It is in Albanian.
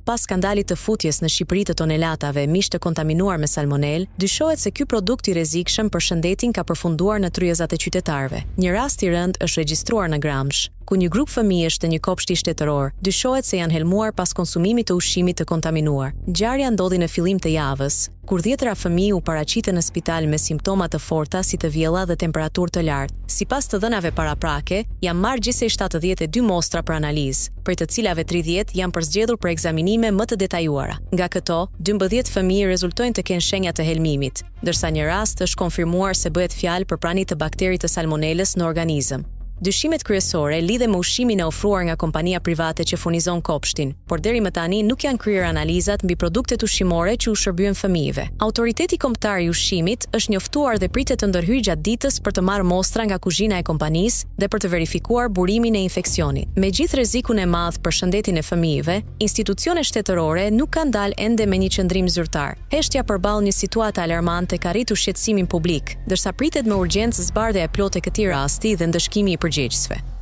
Pas skandalit të futjes në Shqipëri të tonelatave mish të kontaminuar me salmonelë, dyshohet se ky produkt i rrezikshëm për shëndetin ka përfunduar në tryezat e qytetarëve. Një rast i rëndë është regjistruar në Gramsh, ku një grup fëmijësh të një kopshti shtetëror dyshohet se janë helmuar pas konsumimit të ushqimit të kontaminuar. Ngjarja ndodhi në fillim të javës, kur dhjetëra fëmijë u paraqitën në spital me simptoma të forta si të vjella dhe temperaturë të lartë. Sipas të dhënave paraprake, janë marrë gjithsej 72 mostra për analizë, prej të cilave 30 janë përzgjedhur për ekzaminime më të detajuara. Nga këto, 12 fëmijë rezultojnë të kenë shenja të helmimit, ndërsa një rast është konfirmuar se bëhet fjalë për prani të bakterit të salmonelës në organizëm. Dyshimet kryesore lidhen me ushqimin e ofruar nga kompania private që furnizon kopshtin, por deri më tani nuk janë kryer analizat mbi produktet ushqimore që u shërbyen fëmijëve. Autoriteti Kombëtar i Ushqimit është njoftuar dhe pritet të ndërhyjë gjatë ditës për të marrë mostra nga kuzhina e kompanisë dhe për të verifikuar burimin e infeksionit. Megjithë rrezikun e madh për shëndetin e fëmijëve, institucionet shtetërore nuk kanë dalë ende me një qëndrim zyrtar. Heshtja përballë një situate alarmante ka rritur shqetësimin publik, ndërsa pritet me urgjencë zbardhja e plotë e këtij rasti dhe ndëshkimi i përgjegjësve.